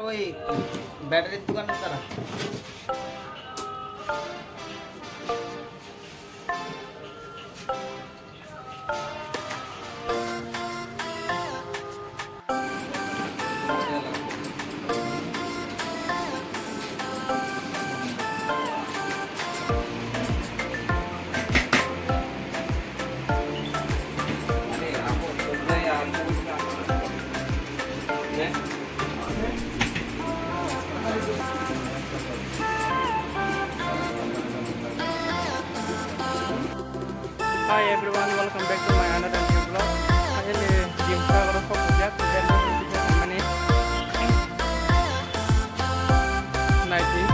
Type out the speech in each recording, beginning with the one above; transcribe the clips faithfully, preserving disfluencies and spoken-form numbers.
Oi, battery dukan tara. Hi everyone, welcome back to my another new vlog. Finally, gym sa oro sok ya, to get ready to get money. Night gym.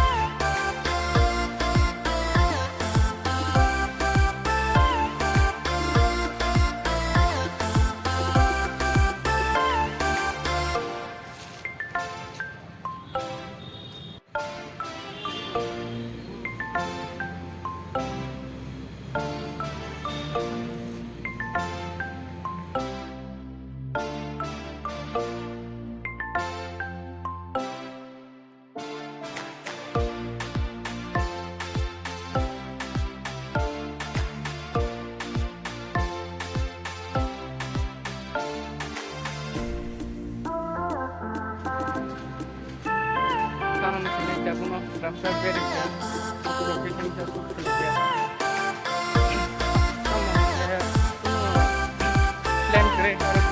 Kaham sinai jabuno ramsa berikha, location sa sukha. Plan kre, aro